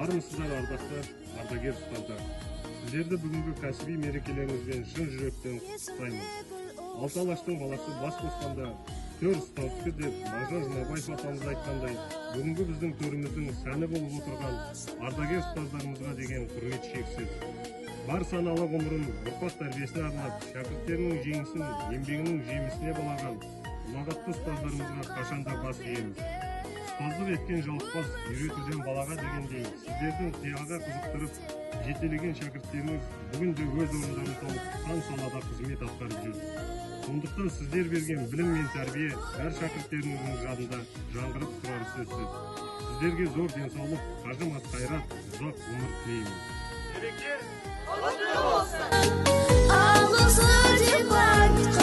Армысыздар, ардақты ардагер ұстаздар! Сіздерді бүгінгі кәсіби мерекелеріңізбен шын жүректен құттықтаймын. «Алты алаштың баласы бас қосқанда, төр ұстаздікі» деп Мағжан Жұмабаев атамыз айтқандай, бүгінгі біздің төріміздің сәні болып отырған ардагер ұстаздарымызға деген құрмет шексіз. Бар саналы ғұмырын ұрпақ тәрбиесіне арнап, шәкірттерінің жеңісін еңбегінің жемісіне балаған ұлағатты ұстаздарымызға қашанда бас иеміз. «Ұстаздық еткен жалықпас, үйретуден балаға» дегендей, сіздердің қияға қызықтырып жетелеген шәкірттеріңіз бүгінде өз орындарын тауып, сан салада қызмет атқарып жүр. Сондықтан сіздер берген білім мен тәрбие әр шәкірттеріңіздің жадында жаңғырып тұрары сөзсіз. Сіздерге зор денсаулық, қажымас қайрат, ұзақ ғұмыр тілеймін. Мереке Алғысы деп.